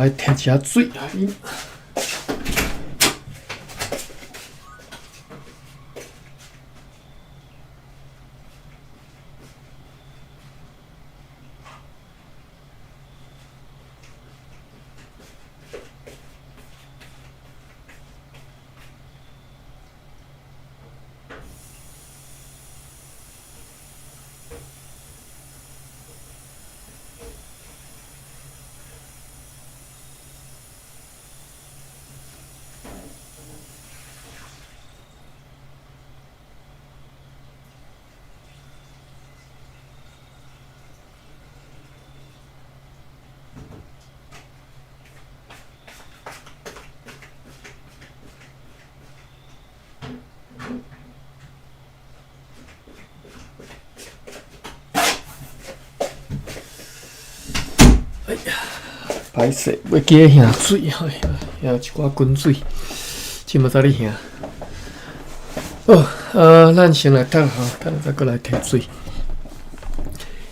來提一下水。哎呀，歹勢，袂記得還水，還一寡滾水，這嘛才咧還。好，咱先來讀吼，等下再閣來提水。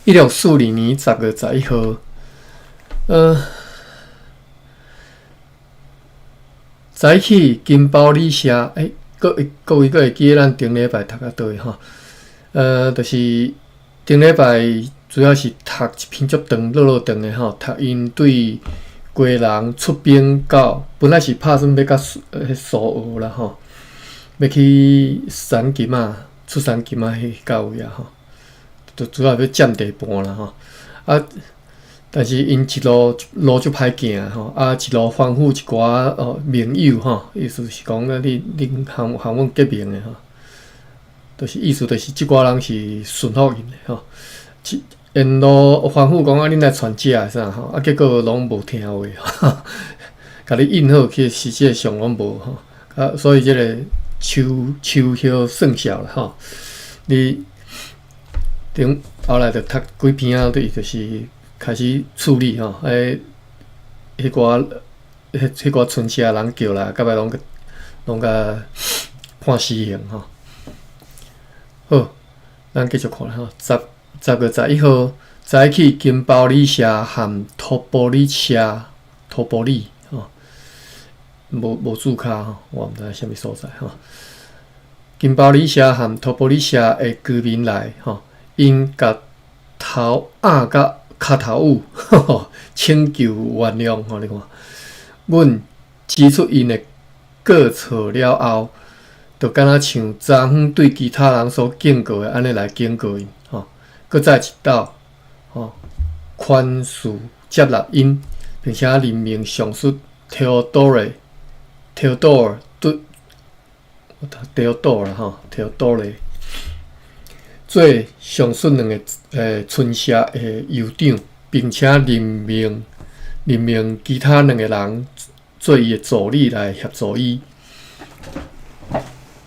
1642年10月11號，早起金包里社，欸，各位閣會記得咱頂禮拜讀到佗位吼？就是頂禮拜主要是讀一篇足長、落落長的吼，讀𪜶對基隆出兵到，本來是拍算欲佮蘇澳啦吼，欲去三金仔、出三金仔彼到位啊吼，就主要欲佔地盤啦吼，啊。但是𪜶一路路足歹行吼，啊一路吩咐一寡哦盟友吼，意思是講啊，你恁和和阮結盟的吼，就是意思就是這寡人是順服𪜶的吼。沿路吩咐講啊，恁來傳食啥吼，啊結果攏無聽話，共你印好去，實際上攏無吼。啊，所以這个樹樹葉算數啦吼，你頂後來就讀幾篇啊，對，就是。開始處理吼，彼彼寡彼彼寡村社人叫來，到尾攏攏共判死刑吼。好，咱繼續看吼，10月11號早起，金包里社和托波里社托波里吼，無無註卡吼，我毋知啥物所在吼。金包里社和托波里社的居民來吼，𪜶共頭壓甲跤頭趺，請求原諒吼！你看，阮指出𪜶的過錯了後，就敢若像昨昏對其他人所警告的按呢來警告𪜶吼，閣再一道吼寬恕接納𪜶，並且任命上述 Theodore Theodore 對 Theodore 啦吼，Theodore 做上述兩个村社的酋長，並且任命其他兩个人做伊的助理來協助伊。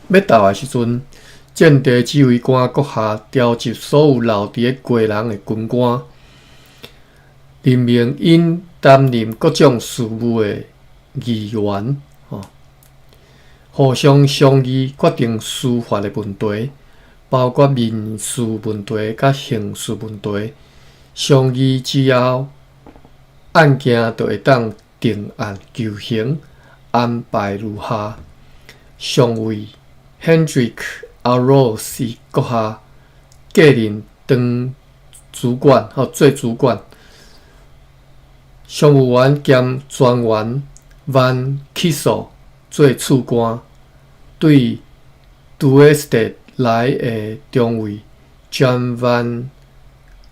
欲鬥的時陣，戰地指揮官閣下調集所有留佇咧基隆的軍官，任命𪜶擔任各種事務的議員，吼，互相商議決定司法的問題。包括民事問題佮刑事問題，商議之後，案件就會當定案求刑，安排如下：上尉 Hendrik Arosi 閣下繼任當主管，吼做主管；商務員兼專員 Van Kissel 做次官，對 Duurstede 來的中尉 Jan van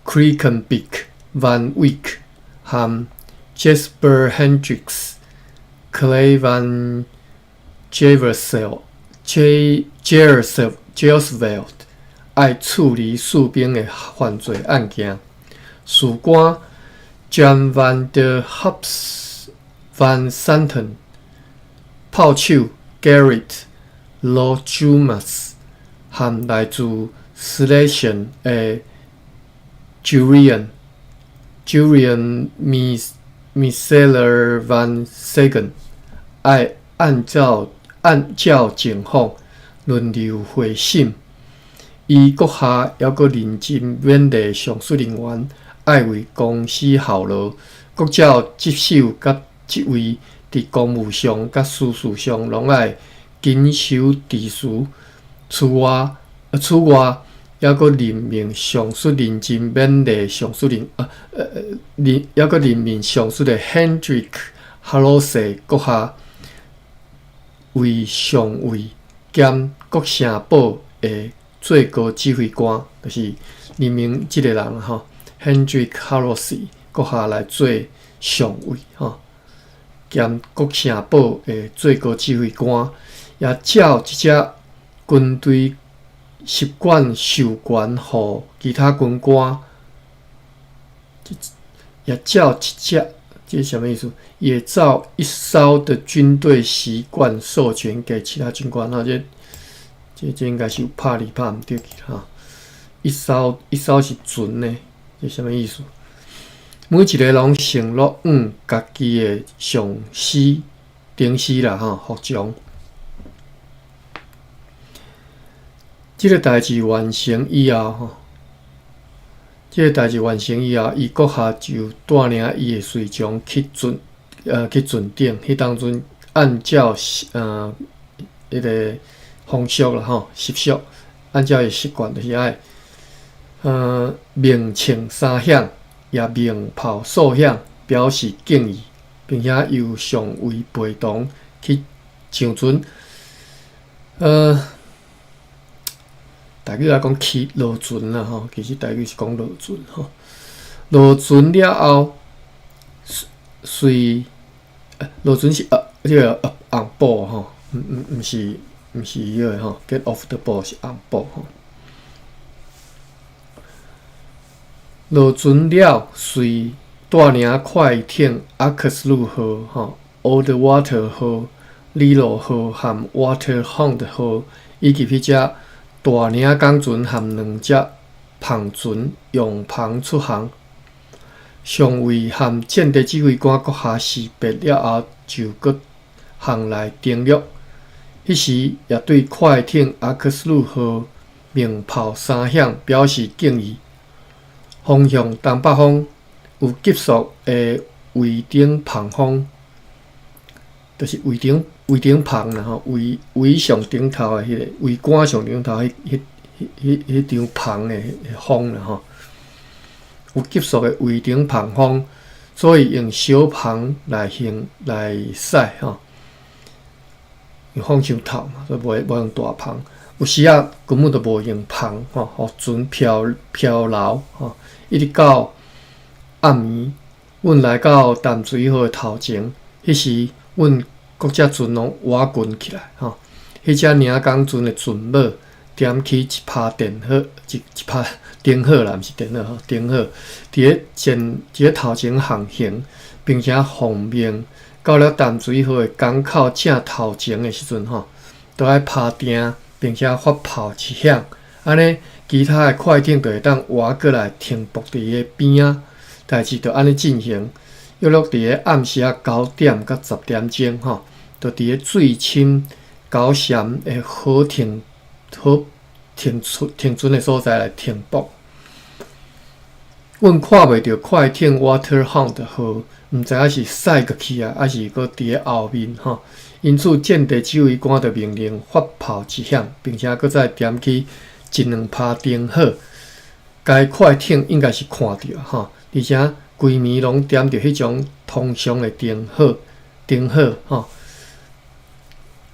Kriekenbeek van Wyk 和 Jasper Hendricks Clay van Jaarsveld Jaarsveld 愛處理士兵的犯罪案件。士官 Jan van der Hops van Santen 炮手 Gerrit Lojumas 和來自 Slashen 的 Julian Julian Miseler van Sagen 愛按照情況輪流會審。伊閣下猶閣認真勉勵上述人員愛為公司效勞，閣照職守佮這位佇公務上佮私事上攏愛謹守秩序。此外，猶閣任命上述認真勉勵上述任啊呃任，猶閣任命上述的 Hendrik 哈魯世閣下為上尉兼各城堡的最高指揮官，就是任命這个人吼，Hendrik 哈魯世閣下來做上尉吼，兼各城堡的最高指揮官，也照一隻軍隊習慣授權予其他軍官，也照一隻，這是啥物意思？也照一艘的軍隊習慣授權給其他軍官，吼，這應該是有拍字拍毋對去吼。一艘一艘是船呢，這啥物意思？每一个攏承諾向家己的上司、頂司啦吼服從。這个代誌完成以後，吼，這个代誌完成以後，伊閣下就帶領伊的隨從去船頂。彼當陣按照彼个風俗啦，吼，習俗，按照伊習慣，就是愛鳴槍三響，也鳴炮數響，表示敬意，並且由上尉陪同去上船。台語來講起落船啦吼，其實台語是講落船吼。落船了後，隨落船是這个 on board 吼，毋是彼个吼，get off the boat 是 on board 吼。落船了，隨帶領快艇阿克斯魯號吼，Old Water 號、里洛號和 Water Hound 號，以及彼隻大領港船和兩隻帆船用帆出航。上尉和戰地指揮官閣下士別了後，就閣航來登陸。彼時也對快艇阿克斯魯號鳴炮三響表示敬意。風向東北風，有急速的圍頂帆風，就是圍頂帆啦吼，圍上頂頭的彼个圍桿上頂頭彼張帆的風啦吼，有急速的圍頂帆風，所以用小帆來行來駛吼，因為風傷透嘛，所以無用大帆。有時仔根本就無用帆吼，予船漂漂流吼，一直到暗暝，阮來到淡水河的頭前，彼時阮各隻船攏倚近起來吼。彼隻領港船的船尾點起一拍電火，一拍燈火啦，毋是電火吼，燈火佇咧頭前航行，並且奉命到了淡水河的港口正頭前的時陣吼，都愛拍碇，並且發炮一響，按呢，其他的快艇就會當倚過來停泊佇伊的邊仔。代誌就按呢進行，約略佇咧暗時仔9點到10點鐘吼，就佇咧水深9蟬的好停船的所在來停泊。阮看袂著快艇 Water Hound 號，毋知影是駛過去啊，抑是閣佇咧後面吼。因此，戰地指揮官就命令發炮一響，並且閣再點起一兩拍燈火。該快艇應該是看著吼，而且規暝攏點著彼種通常的燈火吼。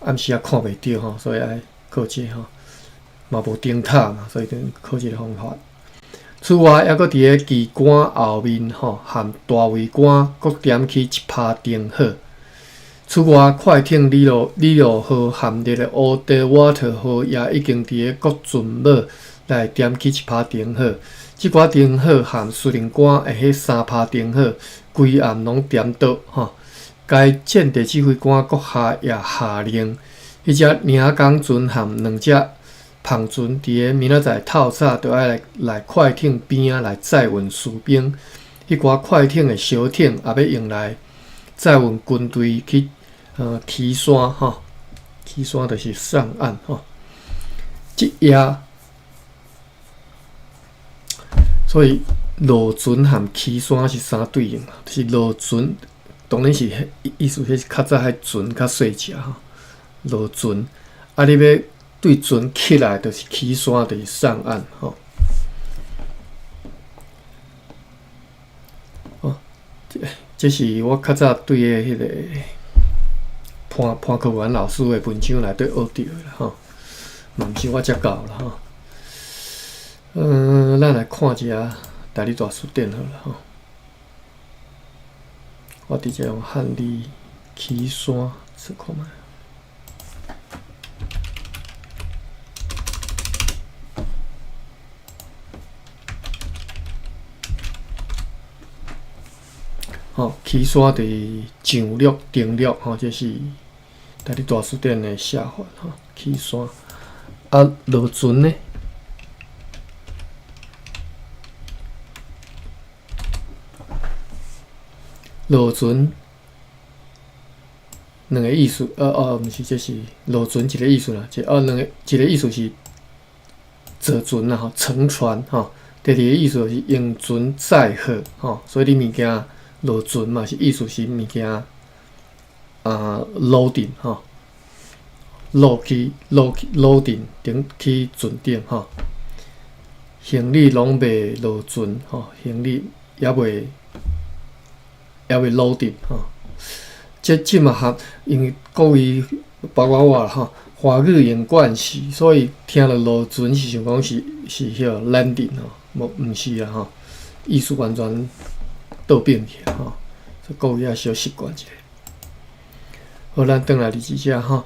暗時仔看袂著吼，所以愛靠這吼，嘛無燈塔嘛，所以就靠這个方法。此外，猶閣佇咧旗桿後面吼，和大桅杆閣點起一拍燈火。此外，快艇里洛號和這个 Old Water 號也已經佇咧各船尾來點起一拍燈火。這寡燈火和司令官的彼三拍燈火，規暗攏點著吼。該戰地指揮官閣下也下令，彼隻領港船和兩隻帆船佇咧明仔載透早就愛來快艇邊仔來載運士兵。彼寡快艇的小艇也欲用來載運軍隊去起山吼，起山就是上岸吼。這夜，所以落船和起山是相對應，就是落船。當然是意思，彼是較早彼船較細隻吼，落船。啊，你欲對船起來，就是起山，就是上岸吼。哦，這是我較早對彼个潘潘克元老師的文章內底學著的啦吼，嘛毋是我才教啦吼。咱來看一下台語大辭典好啦吼。我直接用漢字起山試看覓。吼，起山就是上落、登陸吼，這是台語大辭典的寫法吼。起山，啊，落船呢？落船兩个意思，毋是，這是落船一个意思啦，兩個一個意思是坐船啦吼，乘船吼。第二个意思就是用船載貨吼，所以你物件落船嘛是意思是物件啊 loading 吼，落去落去 loading 頂去船頂吼，行李攏未落船吼，行李猶未 loading 吼。這嘛合，因為各位包括我啦吼，華語用慣勢，所以聽著落船是想講是彼個 landing 吼，無毋是啦吼，意思完全倒變去吼，所以各位愛小習慣一下。好，咱轉來佇這吼，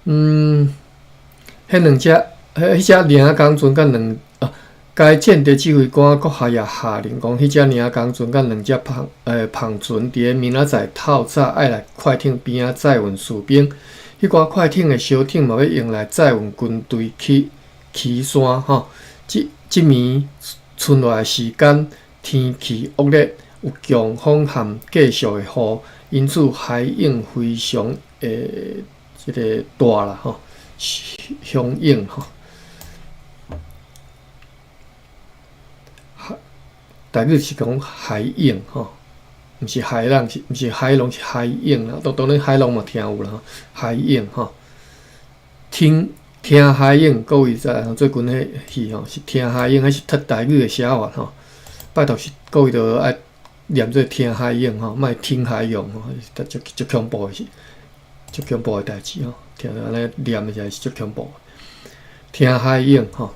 彼兩隻，彼隻領工船佮兩啊，該戰地指揮官閣下下令講，彼隻領工船佮兩隻帆船佇咧明仔載透早愛來快艇邊仔載運士兵。彼寡快艇的小艇嘛欲用來載運軍隊去岐山吼。這暝賰落來時間天氣惡劣，有強風和繼續的雨，因此海湧非常的這个大啦吼，洶湧吼。台語是講海湧吼，毋是海浪，是毋是海浪，是海湧啦。當然海浪嘛聽有啦，海湧吼。聽海湧，各位知影最近彼戲吼是聽海湧，彼是讀台語的寫法吼。拜託是各位著愛念做聽海湧吼，莫聽海湧吼，足足恐怖的是，足恐怖的代誌吼。聽著按呢念起來是足恐怖。聽海湧吼。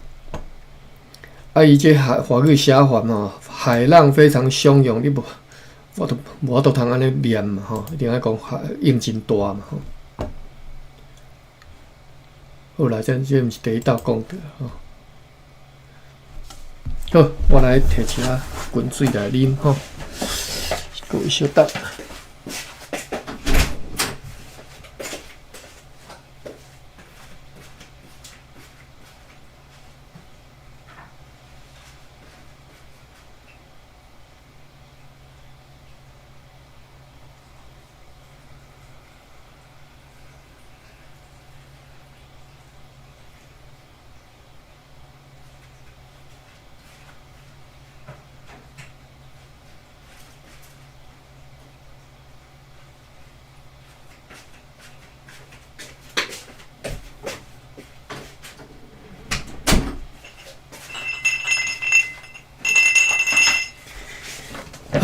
啊！伊這海華語寫法吼，海浪非常洶湧，你無，我都無法度通按呢念嘛吼，一定愛講海湧真大嘛吼。好啦，這毋是第一道講著吼。好，我來提一下滾水來啉吼，各位稍等。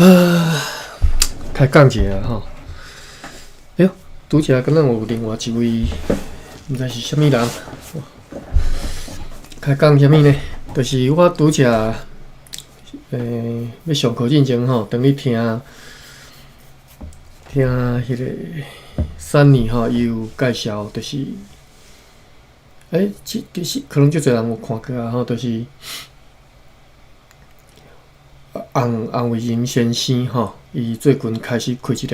啊，開講一下吼。哎喲，拄才敢若有另外一位，毋知是啥物人。開講啥物呢？就是我拄才，欲上課進前吼，當咧聽聽彼个 Sunny 吼，伊有介紹，就是，欸，其實可能足濟人有看過啊吼，就是洪偉仁先生吼，伊最近開始開一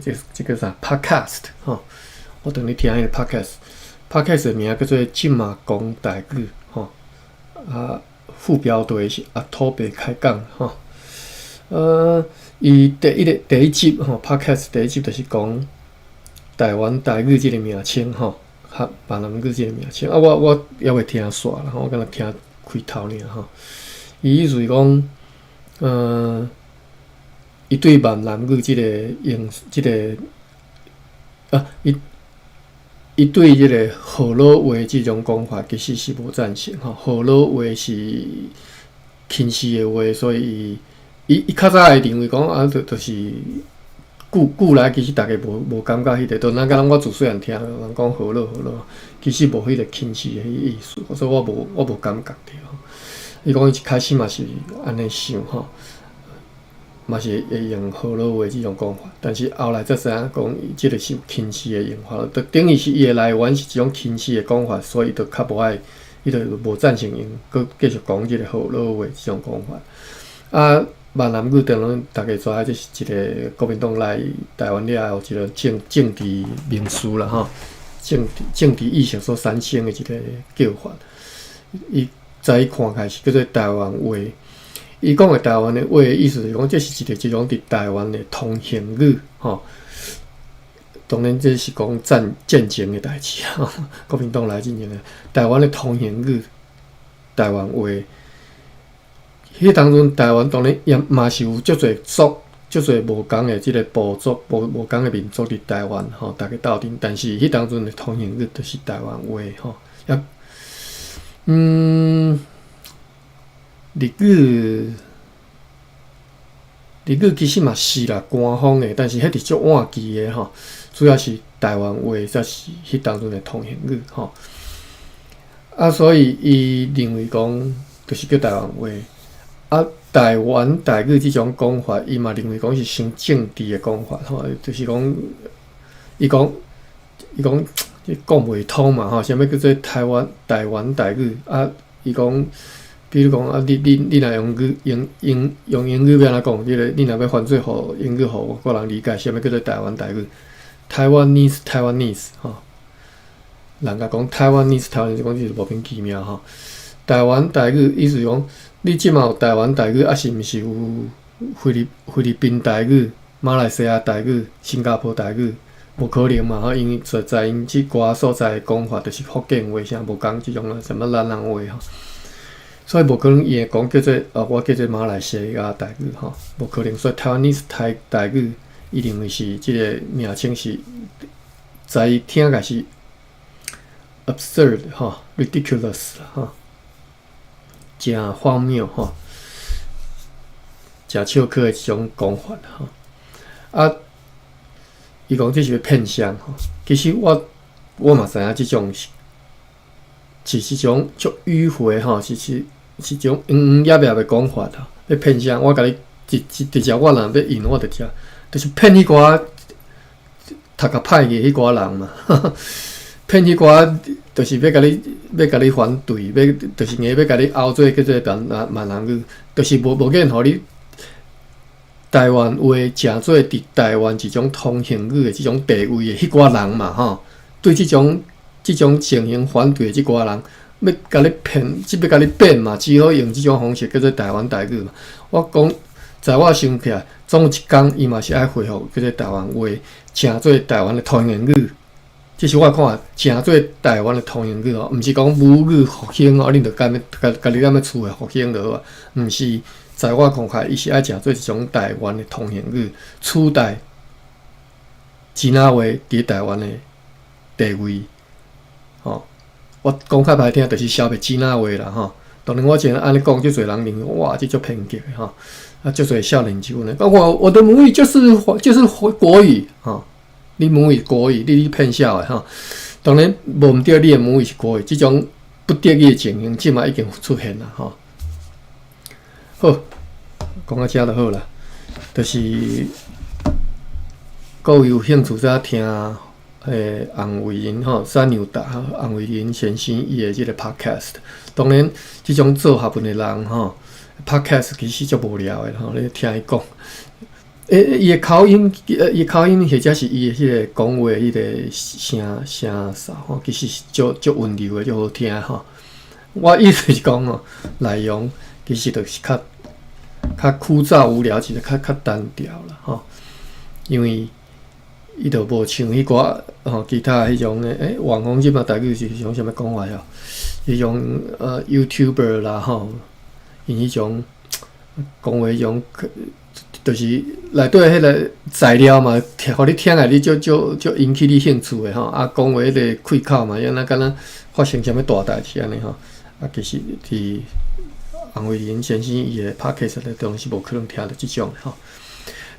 个這個啥 Podcast 吼，我當咧聽彼個 Podcast，Podcast 的名叫做“這馬講台語”吼，啊，副標題是阿土伯開講吼，伊第一集吼，Podcast 第一集就是講台灣台語這个名稱吼，和閩南語這个名稱啊，我猶未聽煞啦，我敢若聽開頭爾吼。伊意思是講，伊伊對閩南語這個用這個啊，伊對這個河洛話這種講法其實是無贊成吼。河洛話是輕視的話，所以伊較早會認為講啊，就是久久來其實逐家無感覺彼個，就咱敢若我自細漢聽人講河洛河洛，其實無彼個輕視的彼意思，所以我無感覺著。伊講伊一開始嘛是按呢想吼，嘛是會用河洛話這種講法，但是後來才知影講，這個是有輕視的用法，就等於是伊的來源是一種輕視的講法，所以伊就較無愛，伊就無贊成用，閣繼續講這個河洛話這種講法。啊，閩南語當然逐家知影，這是一個國民黨來台灣了後一個政治名詞啦吼，政治意識所產生的一個叫法。伊在伊看起來是叫做台灣話。伊講的台灣的話，意思是講這是一個這種佇台灣的通行語，吼。當然，這是講戰前的代誌，吼。國民黨來進前的台灣的通行語，台灣話。彼當陣台灣當然也嘛是有足濟族、足濟無仝的這個部族、無仝的民族佇台灣，吼，逐家鬥陣。但是彼當陣的通行語就是台灣話，吼。也，日語，日語其實嘛是啦，官方的，但是彼是足晚期的吼，主要是台灣話才是彼當陣的通行語，吼。啊，所以伊認為講，就是叫台灣話。啊，台灣台語這種講法，伊嘛認為講是傷政治的講法，吼，就是講，伊講，講袂通嘛，吼，啥物叫做台灣台語？啊，伊講，比如講啊，你若用語用用用英語欲按怎講？這個你若欲翻做予英語予外國人理解，啥物叫做台灣台語？Taiwanese Taiwanese 吼，人共講 Taiwanese Taiwanese，講這是莫名其妙吼。台灣台語意思是講，你這馬有台灣台語，抑是毋是有菲律賓台語、馬來西亞台語、新加坡台語？無可能嘛吼，因為在𪜶這寡所在講法就是福建話，啥無仝這種啥物閩南話吼，所以無可能伊會講叫做哦，我叫做馬來西亞台語吼，無可能。所以 Taiwanese 台語，伊認為是這個名稱是在伊聽起來是 absurd 吼，ridiculous 吼，誠荒謬吼，誠笑可的一種講法吼。啊，伊講這是欲騙誰吼？其實我嘛知影這種是這種足迂迴吼，是種圓圓葉葉的講法吼，欲騙誰？我共你直直接我若欲用，我就直就是騙彼寡讀較歹去彼寡人嘛，騙彼寡就是欲共你反對，欲就是硬欲共你拗做叫做閩南語，就是無願予你台灣話誠做佇台灣一種通行語的這種地位的彼寡人嘛吼，對這種情形反對的這寡人，欲共你騙，這欲共你變嘛，只好用這種方式叫做台灣台語嘛。我講，在我想起來，總有一工伊嘛是愛恢復叫做台灣話，誠做台灣的通行語。這是我看法，誠做台灣的通行語哦，毋是講母語復興哦，恁就共家己踮咧厝的復興就好啊，毋是。在我看來，伊是愛誠做一種台灣的通行語，取代支那話佇台灣的地位。吼，我講較歹聽，就是消滅支那話啦，吼。當然，我前按呢講，足濟人認為哇，這足偏激的吼。啊，足濟少年就呢，我的母語就是國語，吼。你母語國語，你騙痟的吼。當然，無毋對，你的母語是國語，這種不得已的情形，這馬已經出現啦，吼。好，講到遮就好啦。就是各位有興趣再聽，洪偉仁吼，三牛大洪偉仁先生伊的這個 podcast。當然，這種做學問的人吼，podcast 其實足無聊的吼，你聽伊講，伊的口音或者是伊的彼個講話彼個聲調吼，其實是足溫柔的，足好聽吼。我意思是講吼，內容其實就是較枯燥無聊，其實較單調啦吼。因為伊就無像彼寡吼其他彼種的，網紅這馬台語是彼種啥物講法喲？彼種YouTuber 啦吼，𪜶彼種講話彼種就是內底彼个材料嘛，聽，予你聽來你足足足引起你興趣的吼。啊，講話彼个開口嘛，敢若敢若發生啥物大代誌按呢吼。啊，其實佇洪維麟先生伊的 Podcast 內當然是無可能聽著這種的吼。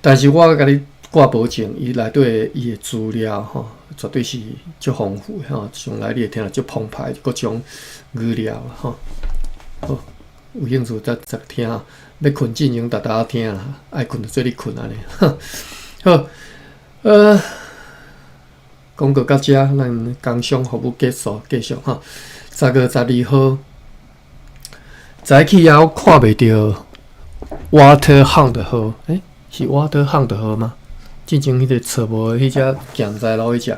但是我共你掛保證，伊內底伊的資料吼，絕對是足豐富的吼。將來你會聽著足澎湃各種語料吼。好，有興趣再再聽。欲睏進前沓沓仔聽啦，愛睏就做咧睏按呢。好，廣告到遮，咱工商服務結束，繼續吼。10月12號，早起猶看袂著 Water Hound 號，欸，是 Water Hound 號嗎？進前彼個錯無彼隻健在路彼隻，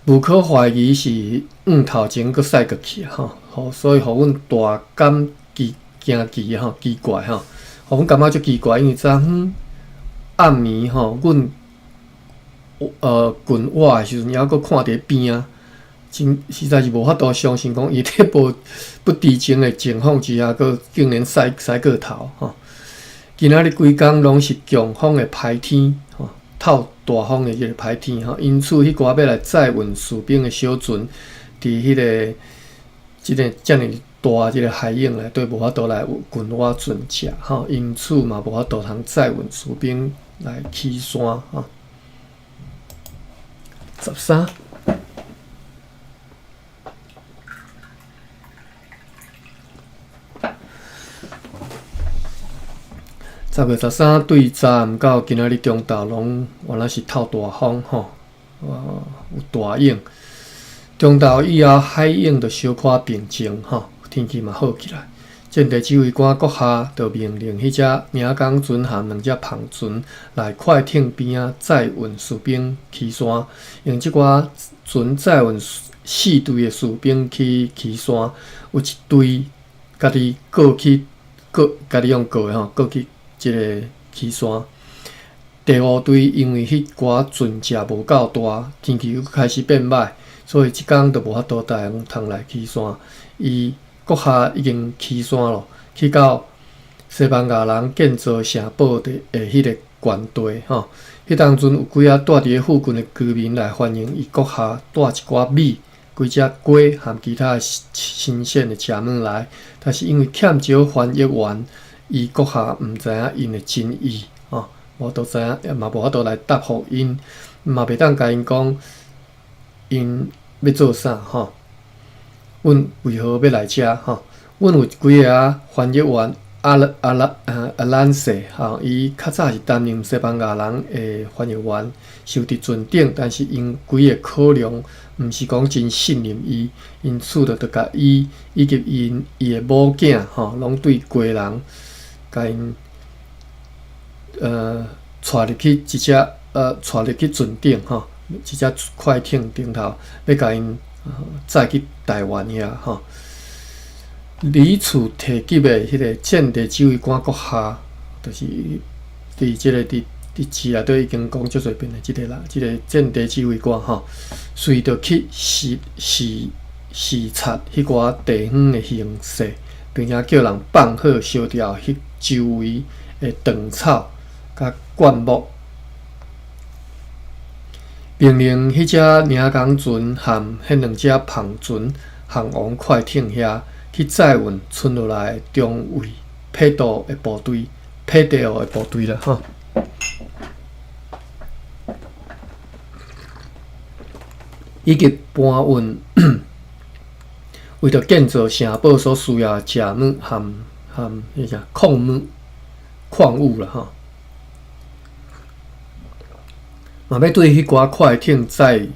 無可懷疑是向頭前閣駛過去吼，予所以予阮大感奇驚奇吼，奇怪吼，予阮感覺足奇怪，因為昨昏暗暝吼，阮睏倚的時陣，猶閣看佇邊仔，真實在是無法度相信講伊佇無不知情的情況之下，閣竟然駛駛過頭吼。今仔日規工攏是強風的歹天吼，透大風的這個歹天吼，因此彼寡欲來載運士兵的小船，佇彼個這个遮爾大這个海湧內底無法度來近倚船隻吼，因此嘛無法度通載運士兵來起山吼。13。10月13對昨暗到今仔日中晝，攏原來是透大風吼，有大湧。中晝以後，海湧就小可平靜吼，天氣嘛好起來。戰地指揮官閣下就命令彼隻領港船和兩隻帆船來快艇邊仔載運士兵起山，用這寡船載運四隊的士兵去起山，有一隊家己過去過，家己用過的吼，過去這个起山。第五隊因為彼寡船隻無夠大，天氣又開始變歹，所以這工就無法度帶通來起山。伊閣下已經起山咯，去到西班牙人建造城堡的彼个原地吼。彼當陣有幾仔住佇咧附近的居民來歡迎伊閣下帶一寡米、幾隻雞和其他新鮮的食物來，但是因為欠少翻譯員，伊閣下毋知影𪜶的真意吼，無都知影，嘛無法度來答覆𪜶，嘛袂當共𪜶講𪜶欲做啥吼。阮為何欲來遮吼？阮有幾个仔翻譯員阿阿拉阿蘭西吼，伊較早是擔任西班牙人的翻譯員，受佇船頂，但是𪜶幾个可能毋是講真信任伊，因此就著共伊以及伊的某囝吼，攏對家人共𪜶帶入去一隻帶入去船頂吼，一隻快艇頂頭，欲共𪜶載去台灣遐吼。屢次提及的彼个戰地指揮官閣下，就是佇這个佇佇字內底已經講足濟遍的這个人，這个戰地指揮官吼，隨著去視視視察彼寡地方的形勢，並且叫人放火燒掉彼周圍的長草佮灌木，命令彼隻領港船和彼兩隻帆船航往快艇遐去載運賰落來的中尉佩多的部隊，佩德奧的部隊啦吼。以及搬運為著建造城堡所需要的食物和和彼啥礦物礦物啦吼。嘛欲對彼寡快艇載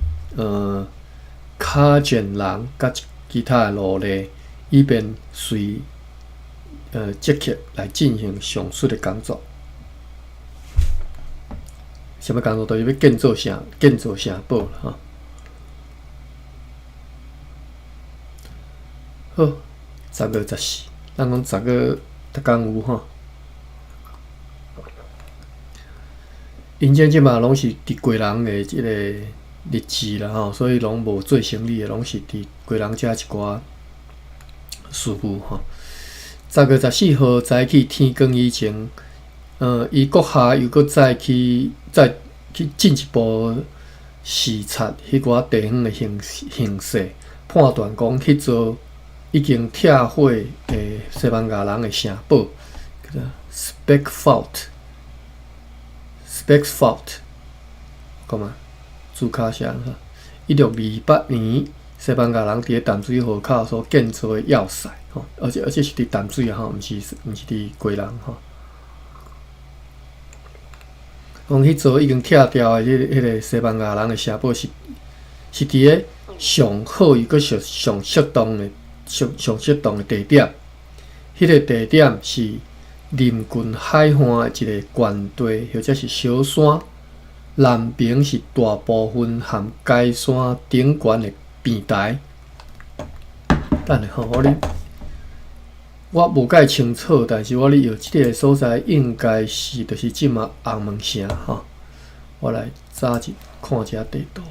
卡簡人佮其他的奴隸，以便隨即刻來進行上述的工作。啥物工作？就是欲建造城堡啦吼。好，10月14，咱講十月逐工有吼。𪜶這這馬攏是佇基隆的這个日誌啦吼，所以攏無做生理的，攏是佇基隆遮一寡事務吼。10月14號早起天光以前，伊閣下又閣再去再去進一步視察彼寡地方的形形勢，判斷講彼座已經拆毀的西班牙人的城堡，叫做 Spijk Fort，Spijk Fort，講嘛，主卡城哈。1628年，西班牙人佇咧淡水河口所建造的要塞，吼，而且是佇淡水啊，吼，毋是佇基隆吼。講彼座已經拆掉的彼個西班牙人的城堡是是佇咧上好又閣上上適當的上上適當的地點。彼個地點是臨近海岸的一個懸地，或者是小山。南邊是大部分含該山頂懸的平台。等下吼，我咧我無蓋清楚，但是我咧藥這个所在應該是就是這馬紅毛城吼。我來早一看一下地圖。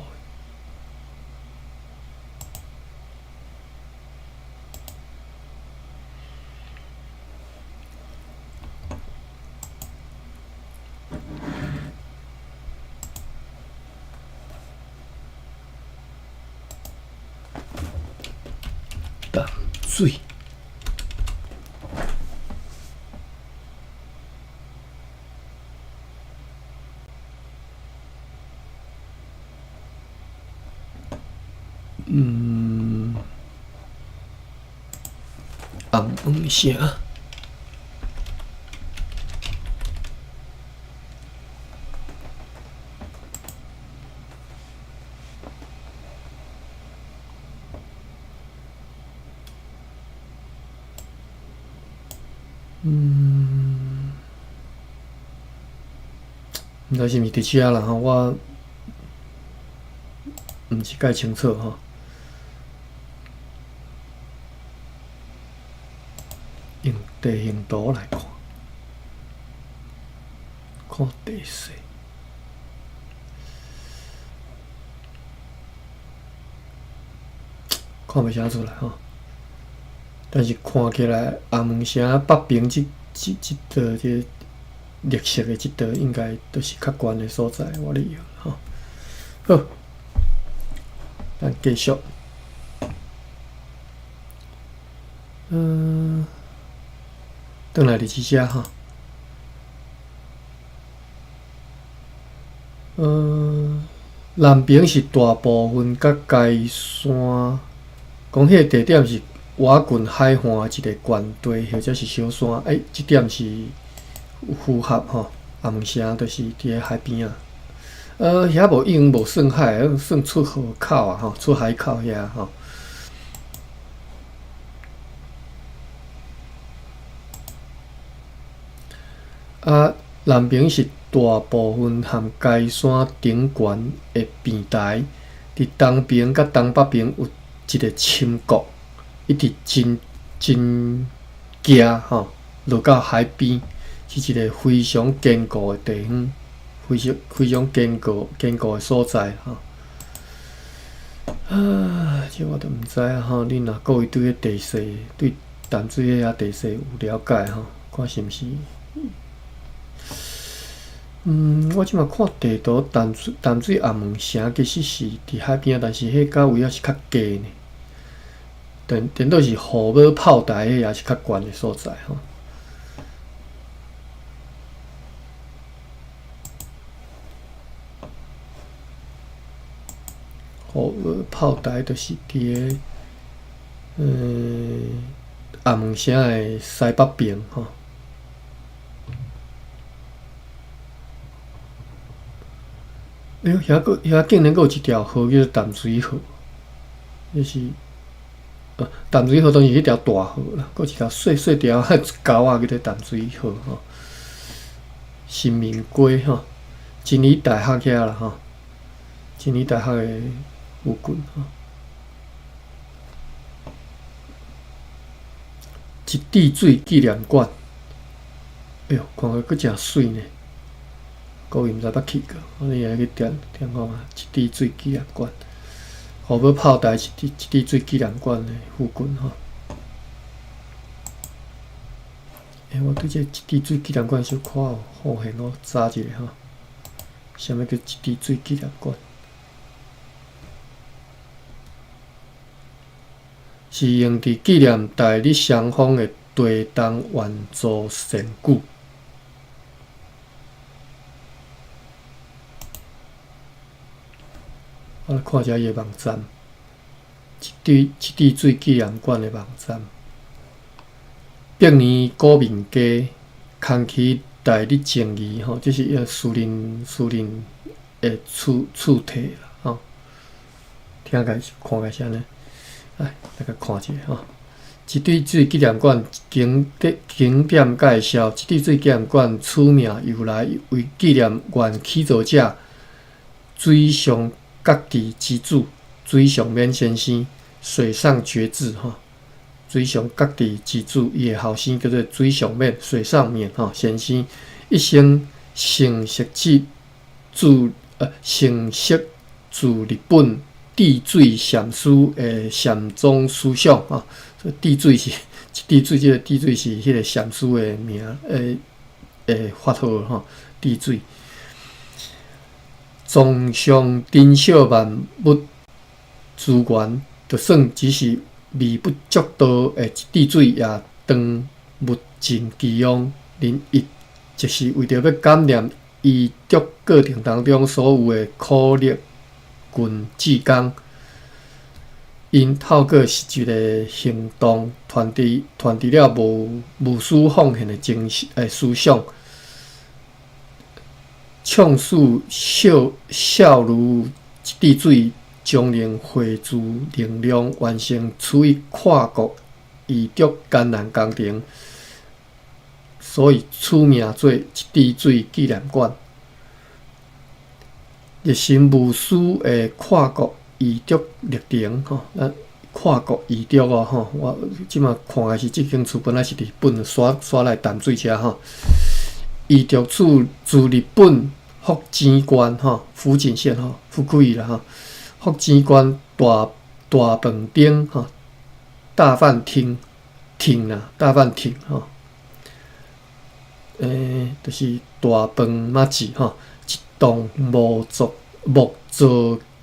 淡水。紅毛城。毋知是毋是佇遮啦吼，我毋是蓋清楚吼。用地形圖來看，看地勢，看袂啥出來吼。但是看起來紅毛城北邊這這這道這綠色的這道應該都是較懸的所在，我咧用吼。好，咱繼續。轉來佇這遮吼。南邊是大部分佮該山，講彼個地點是倚近海岸一個懸地，或者是小山。欸，這點是符合吼。紅毛城就是佇咧海邊仔。遐無已經無算海，算出河口啊，吼，出海口遐吼。啊，南邊是大部分含該山頂懸的平台，佇東邊佮東北邊有一個深谷，一直真真行吼，落到海邊，是一個非常堅固的地方，非常非常堅固堅固的所在吼。啊，這我都毋知影吼，恁若各位對彼地勢，對淡水遐地勢有了解吼，看是毋是？我這馬看地圖，淡水淡水紅毛城其實是佇海邊，但是彼個位仔是較低呢。顛顛倒是虎尾炮台，彼也是較懸的所在吼。虎尾炮台就是佇个，紅毛城的西北邊吼。哎喲，遐閣遐竟然閣有一條河叫做淡水河，彼是，淡水河當然是彼條大河啦，閣有一條細細條仔溝仔叫做淡水河吼。新民街吼，真理大學遐啦吼，真理大學的附近吼。一滴水紀念館，哎喲，看起閣誠媠呢。各位毋知捌去過，你會去點點看覓，一滴水紀念館，虎尾炮台一滴一滴水紀念館的附近吼。欸，我對這個一滴水紀念館小可有好奇，我查一下吼，啥物叫一滴水紀念館？是用佇紀念台日雙方的地動援助善舉。我來看一下伊的網站，一滴一滴水紀念館的網站。百年古民家，空起台日情誼吼，這是伊私人的厝體啦吼。聽起來是看起來是按呢，來來共看一下吼。一滴水紀念館景點介紹，一滴水紀念館取名由來為紀念原起造者水上覺智之子水上勉先生，水上覺智吼。水上覺智之子，伊的後生叫做水上勉，水上勉吼先生，一生成績自成績自日本滴水禪師的禪宗思想吼，滴水是一滴水，這個滴水是彼個禪師的名，的法號吼，滴水。崇尚珍惜萬物資源，就算只是微不足道的一滴水，也當物盡其用。林一就是為著欲感念移植過程當中所有的苦力群志工，𪜶透過實質的行動，傳遞了無私奉獻的精神思想，創始小如一滴水，終能匯聚能量，完成此一跨國移植艱難工程，所以取名做一滴水紀念館。熱心無私的跨國移植歷程，吼，咱跨國移植哦，吼，我這馬看的是這間厝本來是日本徙徙來淡水遮吼，移植自日本福井縣吼，福井縣吼，福井啦吼，福井縣大飯町吼，大飯廳廳啦，大飯廳吼，就是大飯町吼，一棟木造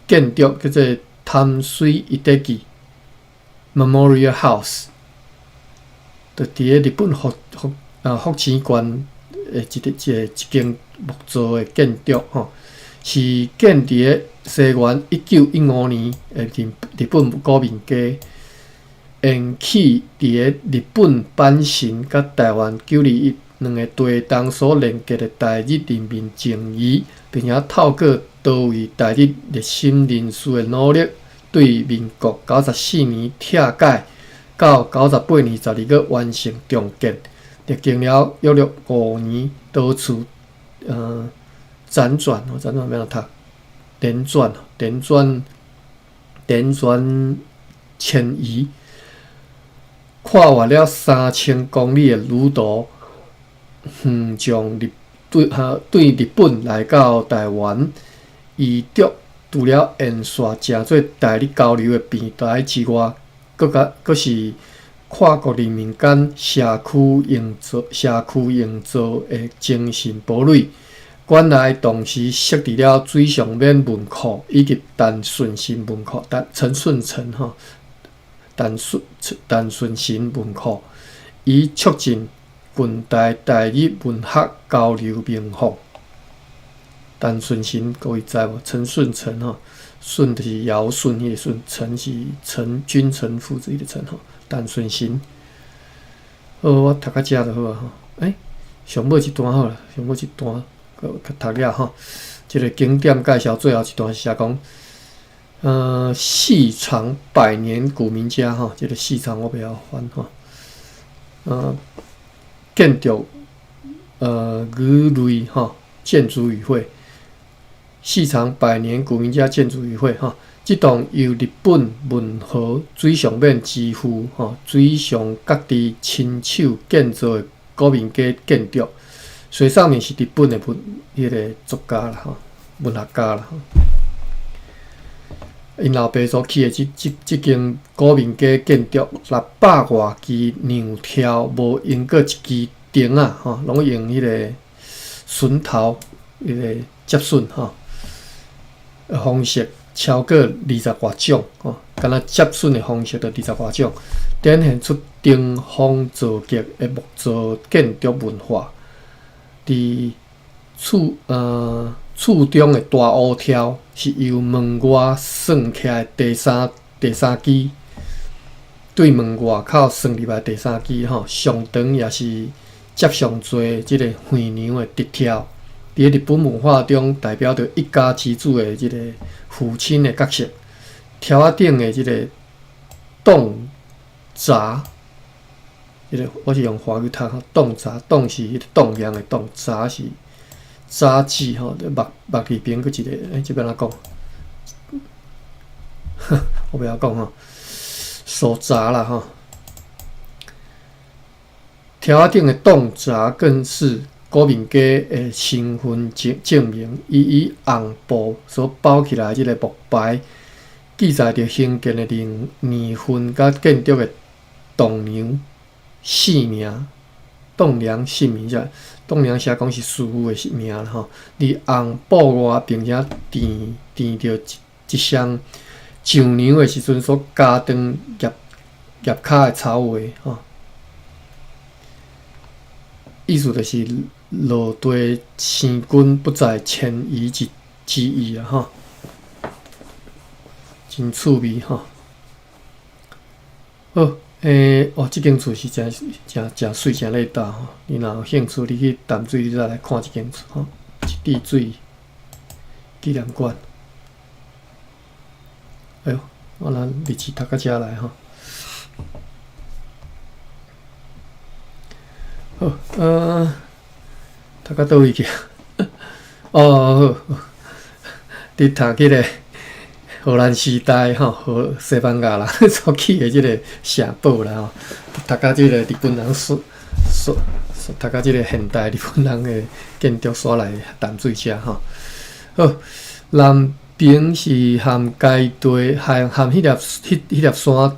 建築叫做潭水一得記 Memorial House，就佇咧日本福井縣的一間木造的建築吼，是建佇咧西元1915年的日本古民家，延起佇咧日本阪神佮台灣921兩个地動所連結的台日人民情誼，並且透過多位台日熱心人士的努力，對民國94年拆解，到98年12月完成重建，歷經了約略5年多次輾轉，輾轉欲按怎讀？輾轉遷移，跨越了3000公里的旅途，遠從日對哈對日本來到台灣，移植除了延續誠做台日交流的平台之外，閣是跨國人民間社區營造的精神堡壘。館內同時設置了水上勉文庫以及陳順臣文庫，陳順臣吼，陳順臣文庫，以促進近代台日文學交流民風。陳順臣各位知無？陳順臣吼，順就是堯舜彼个舜，臣是陳君臣父子彼个臣吼。陳順臣，好，我讀到遮就好啊吼。上尾一段好啦，上尾一段閣讀了吼。這个景點介紹最後一段是寫講，細長百年古民家吼，這个細長我袂曉翻吼。建築語類吼，建築語彙，細長百年古民家建築語彙吼，這棟由日本文豪水上勉之父吼水上覺智親手建造的古民家建築，水上勉是日本的彼个作家啦吼，文學家啦吼。𪜶老爸所起的這間古民家建築，600外支梁柱，無用過一支釘亭仔吼，攏用彼个榫頭彼个接榫吼，方式超過二十外種吼，敢若接榫的方式就二十外種，展現出登峰造極的木造建築文化。佇厝中的大烏柱是由門外算起來第三支，對門外口算入來第三支吼，上長也是接上濟這個橫梁的直柱。佇咧日本文化中，代表著一家之主的這個父親的角色。柱仔頂的這個棟閘，這個我是用華語讀吼，棟閘，棟是彼個棟梁的棟，閘是閘字吼，木木字邊閣一個，欸，這欲按怎講？我袂曉講吼，鎖閘啦吼。柱仔頂的棟閘更是古民家的身份證明，伊以紅布所包起來這个木牌，記載著興建的年份佮建築的棟梁姓名。棟梁姓名遮，棟梁寫講是師傅的名啦吼。佇紅布外，並且墊著一雙上梁的時陣所加長葉跤的草畫吼。意思就是落地生根，不再遷移之意啊！吼，真趣味吼。好，哇，這間厝是誠誠誠媠誠麗大吼。你若有興趣，你去淡水，你再來看這間厝吼。一滴水紀念館。哎喲，我若日子讀到遮來吼。好，讀到佗位去？哦，好，佇讀彼个荷蘭時代吼，荷西班牙人所起的這个城堡啦吼，讀到這个日本人所讀到這个現代日本人的建築煞來淡水遮吼。好，南邊是含該地含彼粒山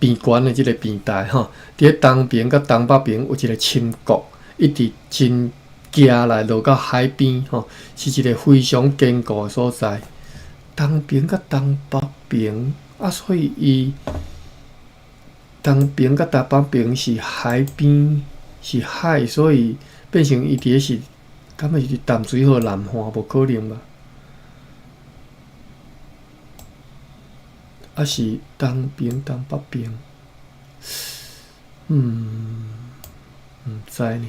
邊懸的這个平台吼，佇咧東邊佮東北邊有一个深谷，一直真行來落到海邊吼，是一个非常堅固的所在。東邊佮東北邊啊，所以伊東邊佮東北邊是海邊，是海，所以變成伊佇咧是，敢會是佇淡水河南岸？無可能吧？啊是東邊、東北邊，毋知呢。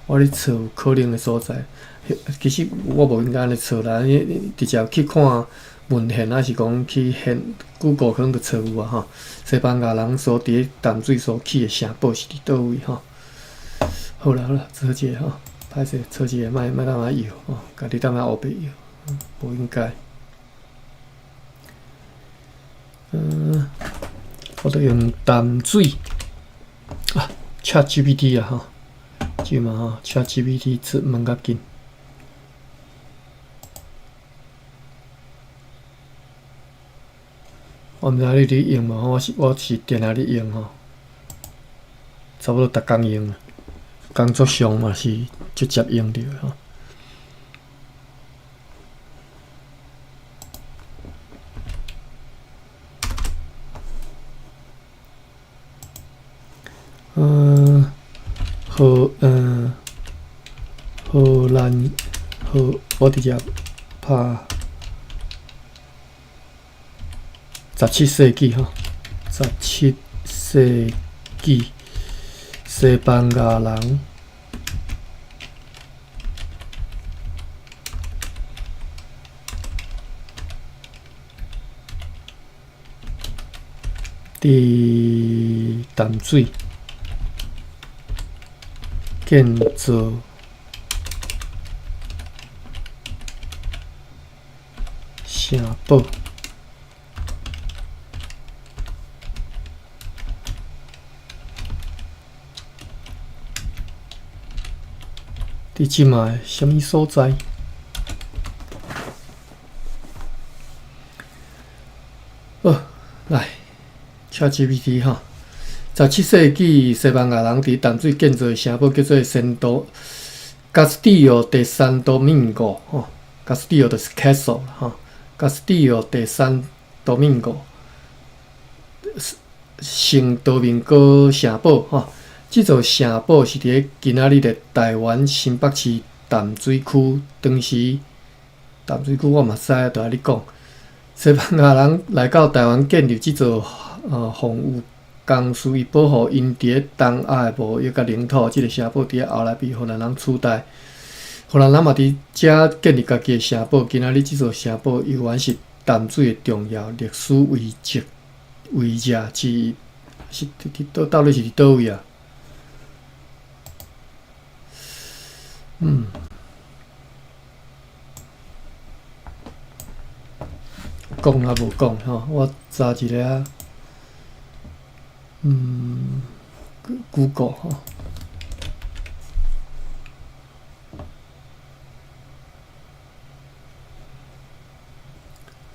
我咧揣有可能的所在，其實我無應該按呢揣啦，你直接去看文獻，抑是講去現 Google 可能就揣有啊吼。西班牙人所佇咧淡水所起的城堡是佇佗位吼？好啦好啦，錯一个吼，歹勢錯一个，莫莫當仔搖吼，家己踮遐烏白搖，無應該。我著用淡水啊，ChatGPT 啊吼，這嘛吼，ChatGPT 出問較緊。我毋知你佇用無？我是定定咧用吼，差不多逐工用啊，工作上嘛是直接用著吼。荷蘭荷，我直接拍十七世紀吼，十七世紀西班牙人佇淡水建造城堡。佇這馬啥物所在？好，來，ChatGPT 吼， 17世紀西班牙人佇淡水建造的城堡叫做仙多 Castillo de San Domingo 吼，Castillo 就是 castle 吼，Castillo de San Domingo 聖多明哥城堡吼。這座城堡是佇咧今仔日的台灣新北市淡水區。當時淡水區我嘛知，就愛你講，西班牙人來到台灣建立這座防禦工事，伊保護𪜶佇咧東亞的貿易佮領土。這个城堡佇咧後來被荷蘭人取代，荷蘭人嘛佇遮建立家己的城堡。今仔日這座城堡猶原是淡水的重要歷史遺跡遺跡之一。是佇佇佗到底是佇佗位啊？講也無講吼，我查一下，Google 吼，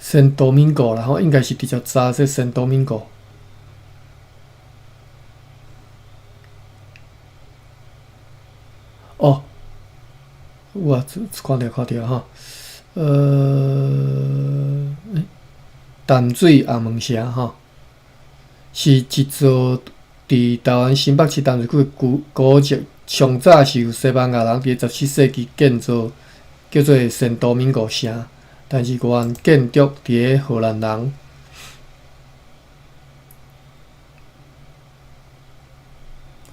聖多明哥啦吼，應該是直接查這聖多明哥。哦，有啊，看著看著吼，淡水紅門城吼，是一座佇台灣新北市淡水區的古古蹟，上早是由西班牙人佇17世紀建造，叫做聖多明哥城。但是原建築佇咧荷蘭人，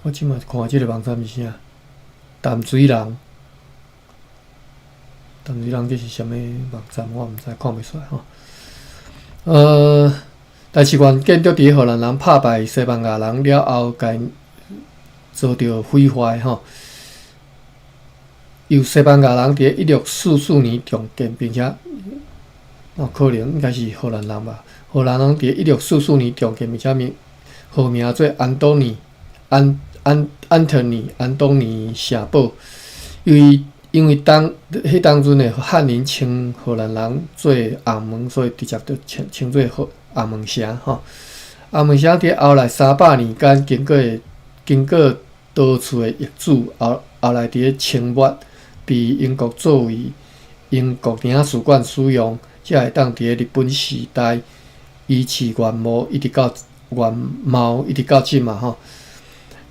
我這馬看這个網站是啥？淡水人，淡水人這是啥物網站？我毋知，看袂出來吼。但是原建築佇荷蘭人拍敗西班牙人了後，共遭著毀壞吼。由西班牙人佇1644年重建，並且，哦，可能應該是荷蘭人吧？荷蘭人佇1644年重建，並且名號名做安東尼安。安安特尼安東尼城堡，因為當彼當陣的漢人稱荷蘭人做紅門，所以直接就稱稱做荷紅門城吼。紅門城佇後來300年間，經過多次的易主，後後來佇咧清末被英國作為英國領事館使用，才會當佇咧日本時代維持原貌，一直到原貌一直到這馬吼。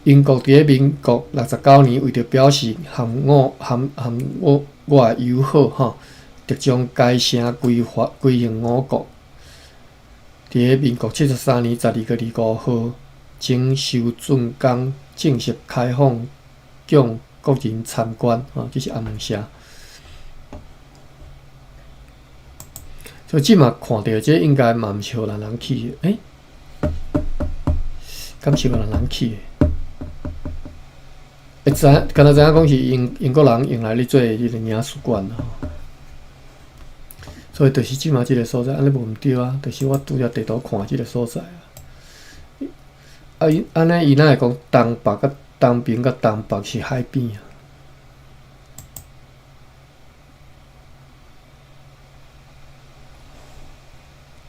英國佇咧民國69年，為著表示和我和和我我的友好吼，特將該城歸還歸還我國。佇咧民國73年12月25號，整修竣工，正式開放供國人參觀。吼，這是紅門城。所以這馬看著這應該嘛毋是荷蘭人起的，欸？敢是荷蘭人起的？會知影，敢若知影講是英英國人用來咧做彼個領事館吼，所以就是這馬這个所在，按呢無毋對啊，就是我拄才地圖看這个所在啊。啊，伊按呢伊哪會講東北佮東邊佮東北是海邊啊？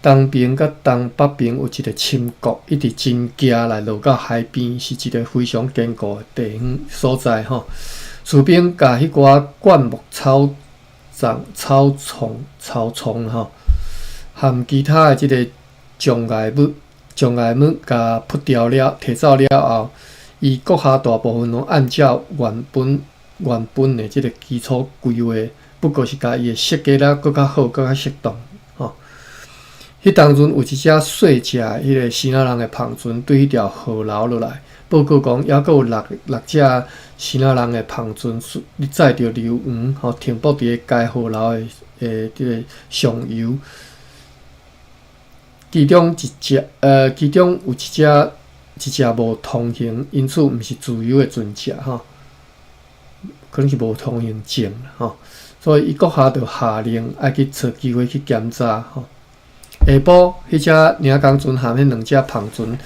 東邊佮東北邊有一个深谷，一直真崎來落到海邊，是一个非常堅固的地方所在吼。士兵共彼寡灌木草叢、草叢、草叢吼，含其他的這个障礙物、障礙物共撲掉了、提走了後，伊閣下大部分攏按照原本原本的這个基礎規劃，不過是共伊的設計了閣較好、閣較適當。彼當陣有一隻細隻的彼个希臘人的帆船對彼條河流落來，報告講，猶閣有六六隻希臘人的帆船，咧載著硫磺，吼停泊佇咧該河流的的這个上游。其中一隻，其中有一隻一隻無通行，因此毋是自由的船隻，吼，可能是無通行證，吼，所以伊閣下就下令愛去揣機會去檢查，吼。下晡，彼隻領工船含彼兩隻帆船，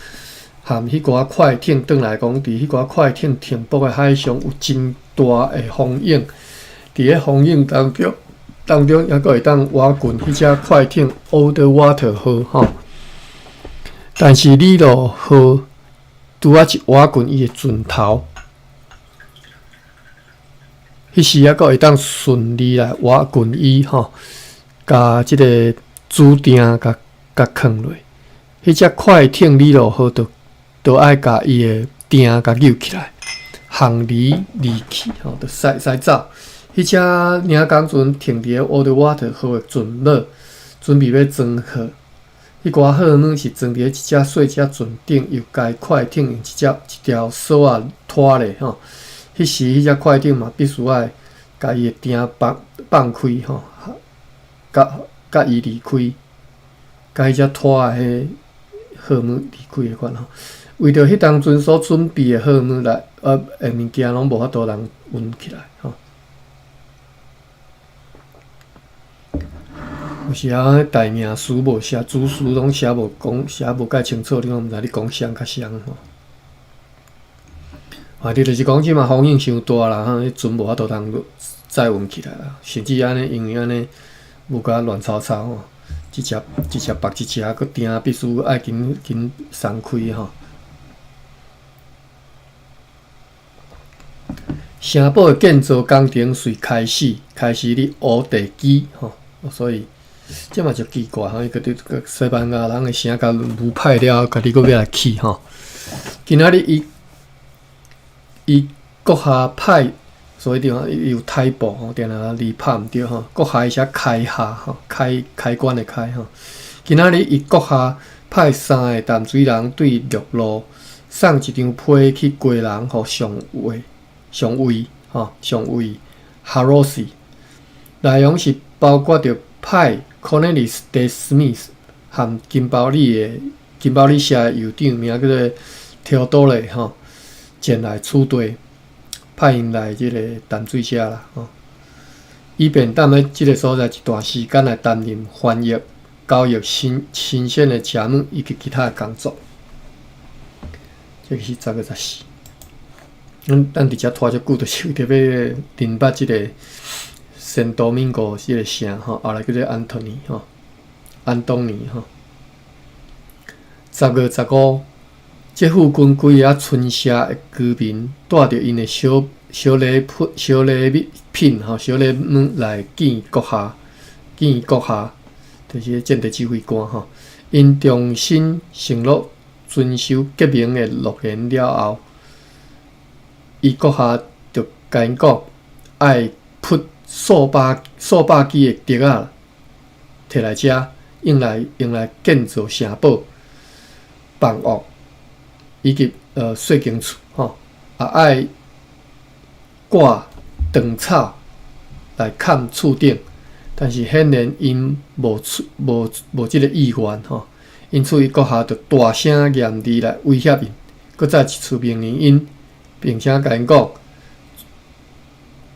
含彼寡快艇轉來講，佇彼寡快艇停泊的海上有真大的風湧，佇咧風湧當中，當中猶閣會當倚近彼隻快艇 Old Water 號吼。但是李洛號拄仔一倚近伊的船頭，彼時猶閣會當順利來倚近伊吼，共這个主碇共共囥落。彼隻快艇里路號就愛共伊的碇共扭起來，航離離去吼，就駛駛走。彼隻領港船停佇个 Oudewater 河的船尾，準備欲裝貨。彼寡貨物是裝佇咧一隻細隻船頂，由該快艇用一隻一條索仔拖咧吼。彼時彼隻快艇嘛必須愛共伊的碇放放開吼，共共伊離開，共彼隻拖的彼貨物離開的款吼。為著彼當陣所準備的貨物來，的物件攏無法度通運起來吼。有時仔代名詞無寫，主詞攏寫無講，寫無蓋清楚，你攏毋知你講啥佮啥吼。啊，你就是講這馬風湧傷大啦，吼，彼船無法度通載運起來啦，甚至按呢，因為按呢無共亂糟糟吼，一隻一隻縛一隻，閣碇必須愛緊緊鬆開吼。城堡的建造工程遂開始，開始佇烏地基吼，所以這嘛就奇怪吼，伊閣佇西班牙人的城共無歹了，家己閣欲來起吼。今仔日伊伊閣下派，所以地方伊有 typo 吼，定定字拍毋著吼。閣下伊寫開下吼，開開關的開吼。今仔日伊閣下派三个淡水人對陸路送一張批去基隆，予上尉上尉吼上尉哈羅斯。內容是包括著派 Cornelis de Smith 和金包里的金包里社的酋長名叫做 Theodore 吼，前來此地，派𪜶來這个淡水遮啦吼，以便踮咧這个所在一段時間來擔任翻譯、交易新新鮮的食物以及其他的工作。這个是10月14。咱咱佇遮拖遮久，就是為著欲認捌這个聖多明哥這个城吼，後來叫做安東尼吼，安東尼吼。10月15，這附近幾个村社的居民帶著𪜶的小小禮品、小禮物品吼、小禮物來見閣下，見閣下，就是戰地指揮官吼。𪜶重新承諾遵守結盟的諾言了後，伊閣下就共𪜶講，愛鋪數百數百支的竹仔摕來遮，用來用來建造城堡、房屋以及稅金厝吼，也愛掛長草來崁厝頂。但是顯然𪜶無出無無這个意願吼，因此伊閣下就大聲嚴厲來威脅𪜶，閣再一次命令𪜶，並且共𪜶講，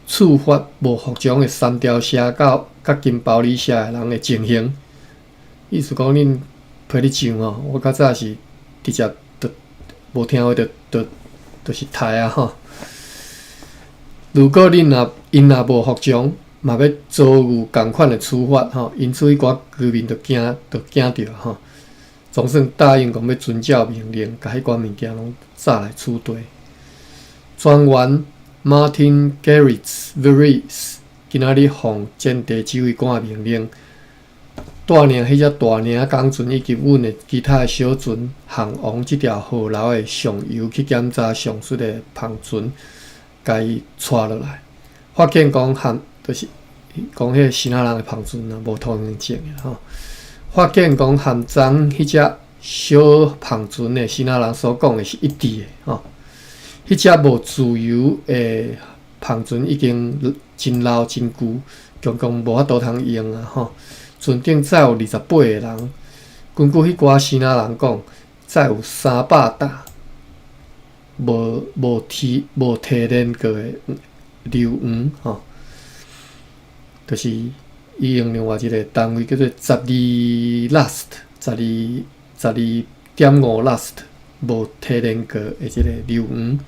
處罰無服從的三條社到佮金包里社的人的情形。意思講，恁批咧上吼，我較早是直接就無聽話就就就是刣啊吼。如果恁若𪜶若無服從，嘛欲遭遇仝款的處罰吼，因此彼寡居民就驚，就驚著吼，總算答應講欲遵照命令，共彼寡物件攏載來此地。專員 Martin Gerrits Vries 今仔日奉戰地指揮官的命令，帶領彼隻大領港船以及阮的其他的小船，航往這條河流的上游去檢查上述的帆船，共伊帶落來，發現講和就是講彼个支那人的帆船啊，無通行證的吼。發現講含裝彼隻小帆船的支那人所講的是一致的吼。彼隻無自由的帆船已經真老真舊，強強無法度通用啊吼。船頂載有28個人，根據彼寡支那人講，載有300擔無無提無提煉過的硫磺吼。就是伊用另外一個單位叫做十二 last，十二12.5 last，無提煉過的這個硫磺，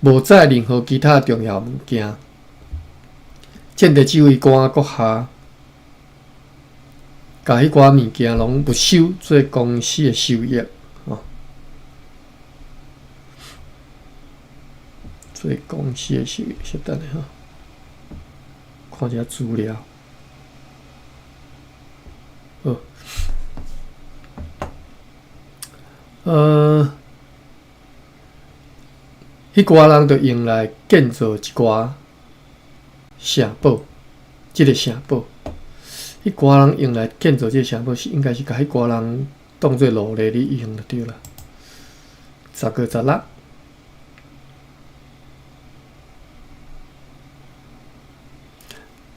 無載任何其他重要物件。戰地指揮官閣下，共彼寡物件攏沒收做公司的收益。吼。所以公司的是是等下吼，看一下資料。好，彼寡人就用來建造一寡城堡，這个城堡，彼寡人用來建造這个城堡是應該是共彼寡人當做奴隸咧用就對啦。10月16。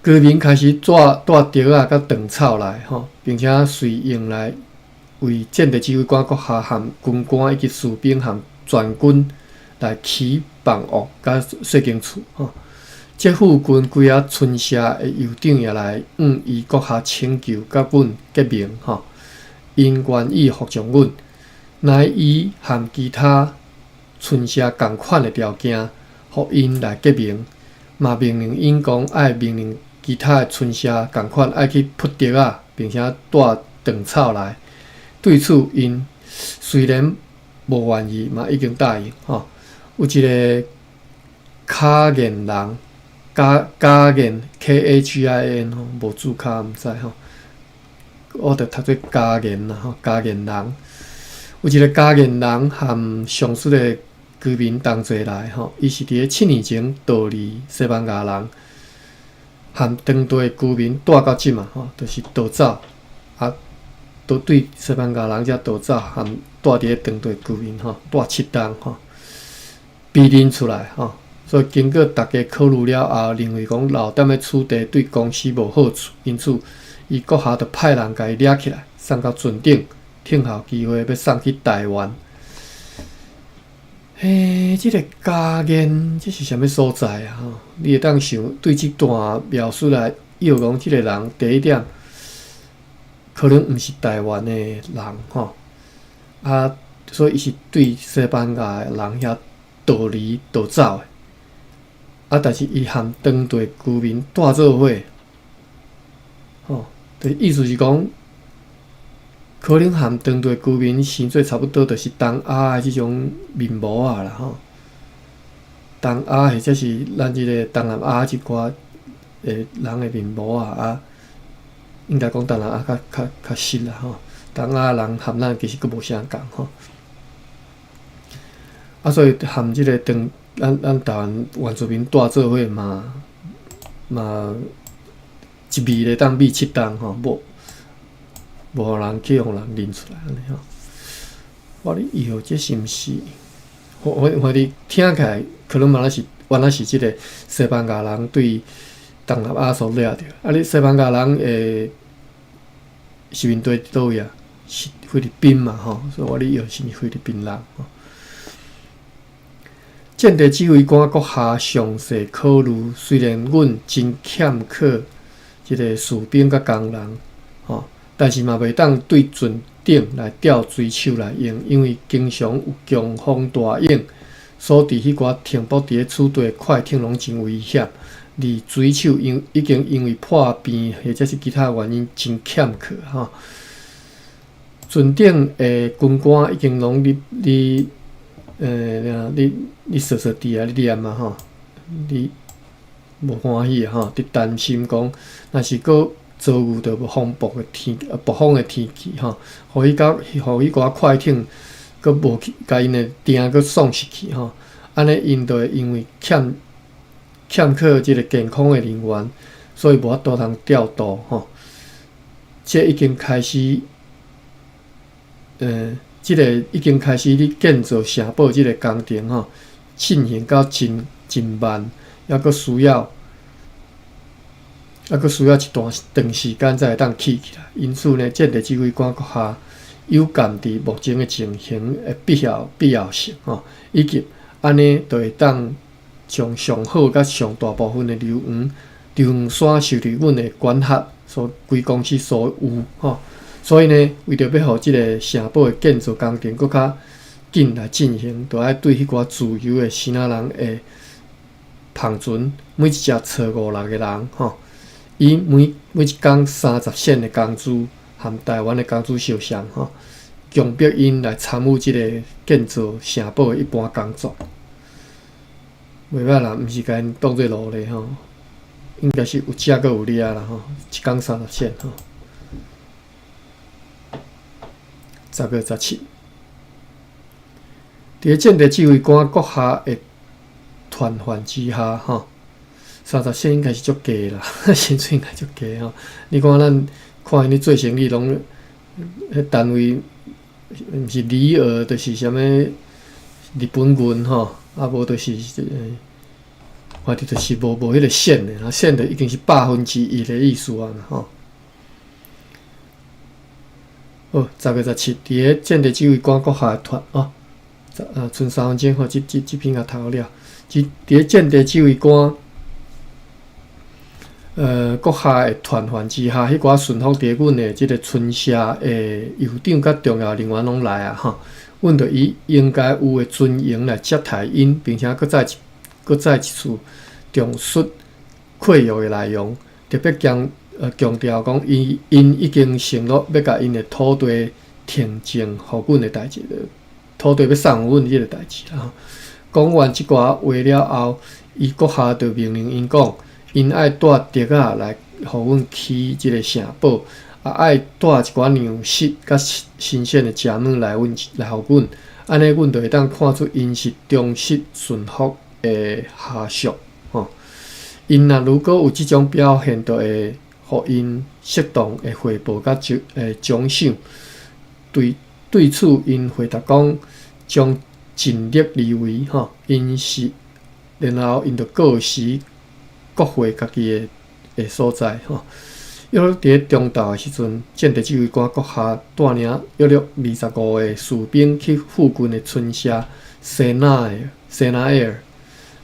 居民開始帶帶竹仔佮長草來吼，並且隨用來為戰地指揮官閣下和軍官以及士兵和全軍來起房屋佮細間厝吼。這附近幾仔村社的酋長也來向伊閣下請求佮阮結盟吼，𪜶願意服從阮，乃以和其他村社仝款的條件，予𪜶來結盟，嘛命令𪜶講愛命令其他的村社仝款愛去鋪竹仔，並且帶長草來。對此，𪜶雖然無願意，嘛已經答應吼。有一个卡言人，加加言 K A G I N 吼，無注跤毋知吼。我著讀做加言啦吼，加言人。有一个加言人和上述的居民同齊來吼，伊是佇咧7年前逃離西班牙人，和當地的居民帶到這嘛吼，就是逃走啊，都對西班牙人遮逃走，和帶佇咧當地居民吼，帶7冬吼，被認出來吼，所以經過大家考慮了後，認為講留踮咧此地對公司無好處，因此伊閣下就派人共伊掠起來，送到船頂，等候機會欲送去台灣。嘿，這个嘉義這是啥物所在啊？吼，你會當想對這段描述來，臆講這个人第一點可能毋是台灣的人吼，啊，所以伊是對西班牙的人遐逃離逃走的，啊，但是伊和當地居民蹛做伙，吼，就意思是講，可能和當地居民生做差不多，就是東亞的這種面貌仔啦吼。東亞或者是咱這个東南亞這寡的人的面貌仔啊，應該講東南亞較較較實啦吼。東亞人和咱其實閣無啥仝吼。啊，所以和這个當咱咱台灣原住民蹛做伙嘛嘛一味會當味7冬吼，無。無予人去予人認出來按呢吼。我咧臆這是毋是？我我我咧聽起來可能嘛是原來是這个西班牙人對東南亞所掠著。啊，你西班牙人的殖民地佇佗位啊？是菲律賓嘛吼，所以我咧臆是毋是菲律賓人吼？戰地指揮官閣下詳細考慮，雖然阮真欠缺這个士兵佮工人吼。但是嘛，袂當對船頂來調水手來用，因為經常有強風大湧，所致彼寡停泊佇咧此地的快艇攏真危險。而水手因已經因為破病或者是其他原因真欠缺吼。船頂的軍官已經攏咧咧咧咧踅踅佇啊咧念啊吼，咧無歡喜啊吼，佇擔心講，若是閣遭遇著風暴的天，暴風的天氣吼，予彼個予彼寡快艇閣無去，共𪜶的碇閣喪失去吼，按呢𪜶就會因為欠欠缺這个健康的人員，所以無法度通調度吼。這已經開始，這个已經開始咧建造城堡這个工程吼，進行到真真慢，猶閣需要。猶閣需要一段長時間才會當起起來，因此呢，戰地指揮官閣下有鑑佇目前的情形的必要必要性吼，以及按呢就會當將上好佮上大部分的樓園樓園山受佇阮的管轄，所規公司所有吼。所以呢，為著欲予這个城堡的建造工程閣較緊來進行，就愛對彼寡自由的支那人的帆船，每一隻坐五六个人吼。以每每一工30仙的工資，和台灣的工資相像吼，強迫𪜶來參與這个建造城堡的一般工作。袂歹啦，毋是共𪜶當做奴隸吼，應該是有食閣有掠啦吼，一工30仙吼。10月17，佇咧戰地指揮官閣下的傳喚之下吼，三十仙應該是足低啦，薪水應該足低吼。你看咱看𪜶咧做生意，攏彼單位毋是里爾，就是啥物日本銀吼，啊無就是，反正就是無彼个仙的，啊仙就已經是1/100的意思啊吼。好，10月17，佇咧戰地指揮官閣下傳哦，賰3分鐘吼，這篇也讀好了。佇咧戰地指揮官，閣下的傳喚之下，彼寡順服佇阮的這个村社的酋長佮重要人員攏來啊吼，阮就以應該有的尊榮來接待𪜶，並且閣再一次重述契約的內容，特別強調講，𪜶已經承諾欲共𪜶的土地停種予阮的代誌，土地欲送予阮這个代誌啦。講完這寡話了後，伊閣下就命令𪜶講，𪜶愛帶竹仔來予阮起這个城堡，也愛帶一寡糧食佮新鮮的食物來予阮，按呢阮就會當看出𪜶是忠實順服的下屬吼。𪜶若如果有這種表現，就會予𪜶適當的回報佮獎賞。對此，𪜶回答講，將盡力而為吼。𪜶是，然後𪜶就各時各回家己的所在吼。約略佇咧中晝的時陣，戰地指揮官閣下帶領約略25個士兵去附近的村社西納爾，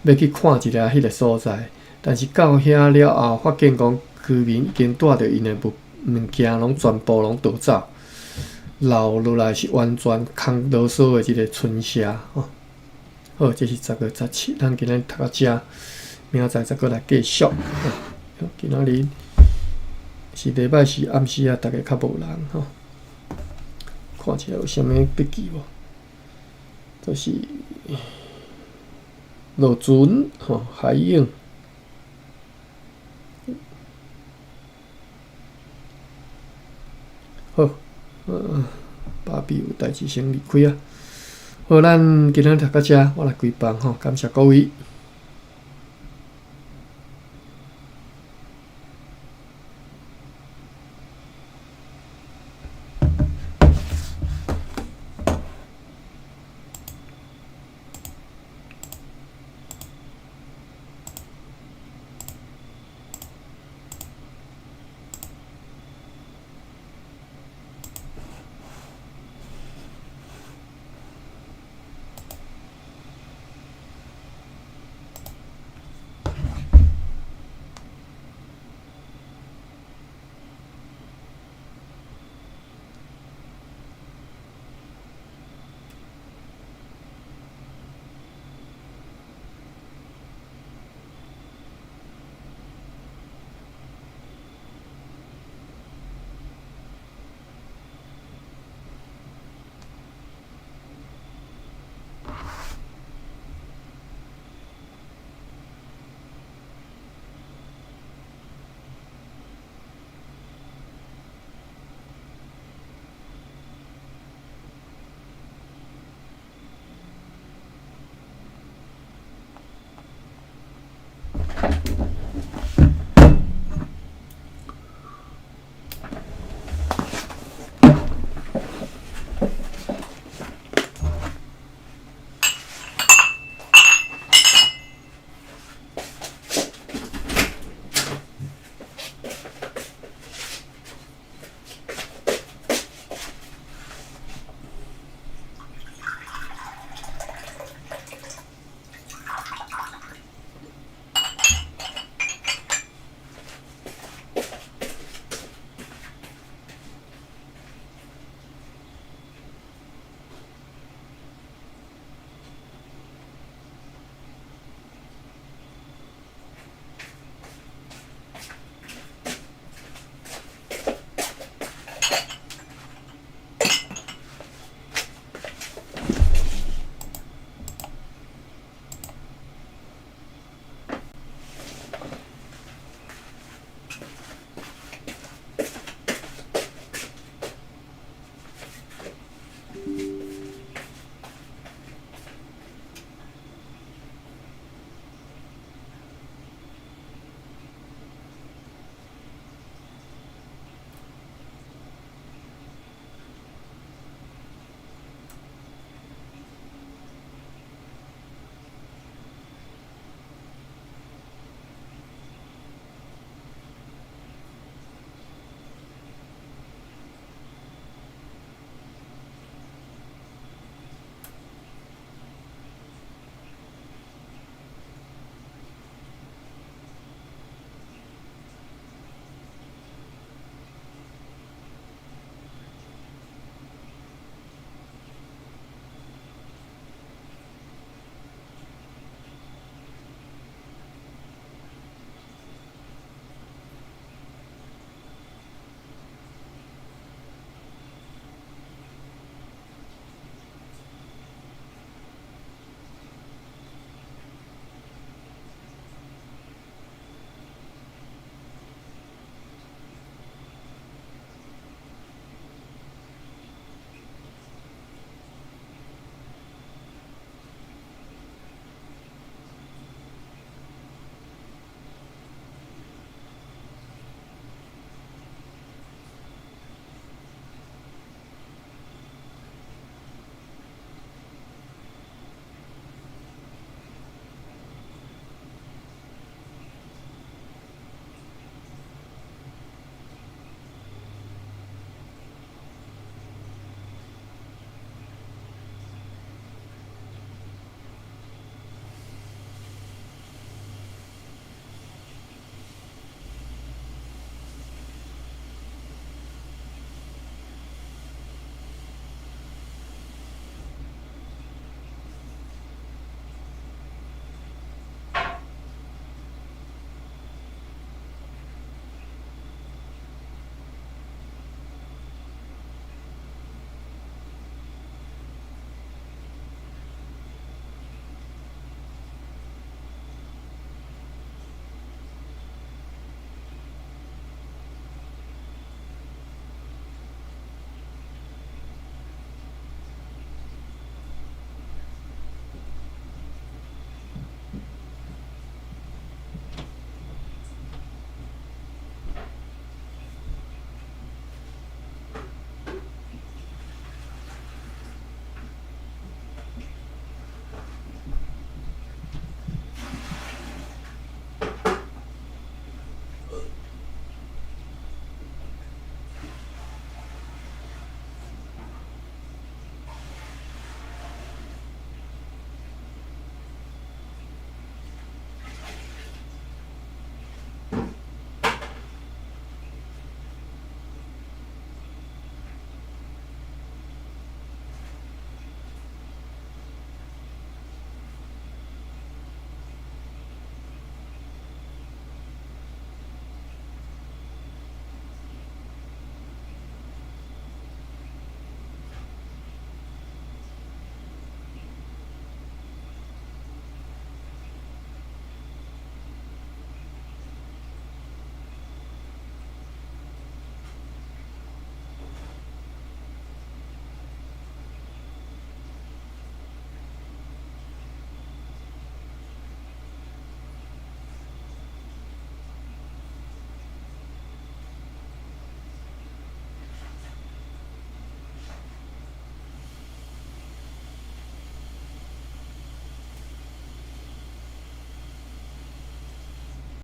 欲去看一下彼个所在。但是到遐了後，發現講居民已經帶著𪜶的物件，攏全部攏逃走，留落來是完全空囉嗦的一个村社吼。好，這是10月17，咱今仔日讀到遮，明仔載再閣來繼續。今仔日是禮拜四暗時啊，逐家較無人吼。看一下有啥物筆記無？就是落船吼，海湧。好，芭比有代誌先離開啊。好，咱今仔日讀到遮，我來關房吼，感謝各位。